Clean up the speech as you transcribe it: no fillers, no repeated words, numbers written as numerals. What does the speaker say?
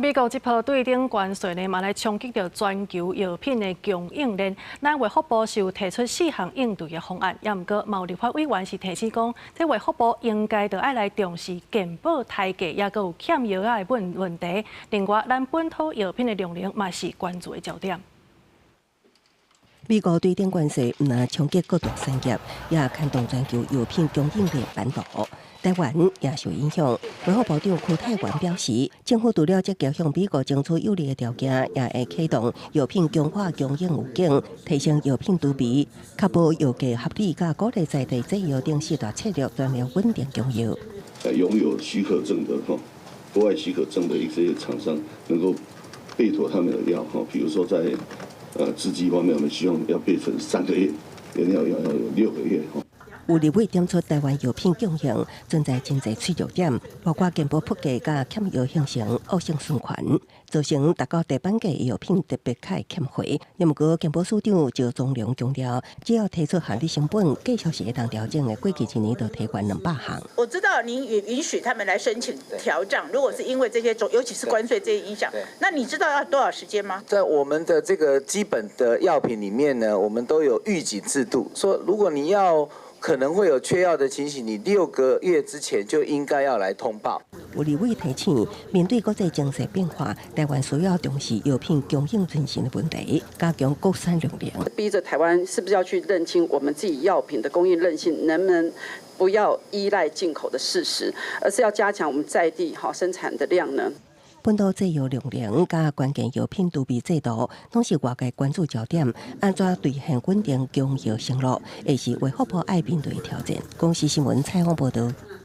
美國這波對等關稅呢，嘛來衝擊著全球藥品的供應鏈。咱衛福部是有提出四項應對的方案，也毋過嘛有立法委員是提醒講，這衛福部應該著愛來重視健保抬價，也閣有欠藥仔的問題。另外，咱本土藥品的量能嘛是關注的焦點。美國對等關稅毋但衝擊各大產業，也牽動全球藥品供應鏈版圖。台灣也受影響。衛福部長柯泰元表示，政府除了積極向美國爭取有利的條件，也會啟動藥品強化供應預警，提升藥品儲備，確保藥價合理，佮鼓勵在地製藥等四大策略全面穩定供藥。擁有許可證的哈，國外許可證的一些廠商能夠備妥他們的藥哈，比如說在製劑方面，我們希望要備存3個月，原料藥要有6個月哈。有立委點出台灣藥品供應存在真濟脆弱點，包括健保覆蓋佮欠藥形成惡性循環，造成達到地板價藥品特別較會欠貨。毋過健保署長趙宗龍強調，只要提出合理成本，繼續是會當調整的。過去一年就提懸200項。我知道您也允許他們來申請調漲，如果是因為這些種，尤其是關稅這些影響，那你知道要多少時間嗎？在我們的這個基本的藥品裡面呢，我們都有預警制度，說如果你要可能會有缺藥的情形，你6個月之前就應該要來通報。有立委提醒，面對國際情勢變化，台灣需要重視藥品供應韌性的問題，加強國產量能。逼着台灣是不是要去認清我們自己藥品的供應韌性，能不能不要依賴進口的事實，而是要加強我們在地好生產的量呢？本土製藥量能佮關鍵藥品儲備制度，攏是外界關注焦點。按怎兌現穩定供藥承諾，會是衛福部愛面對的挑戰。公視新聞採訪報導。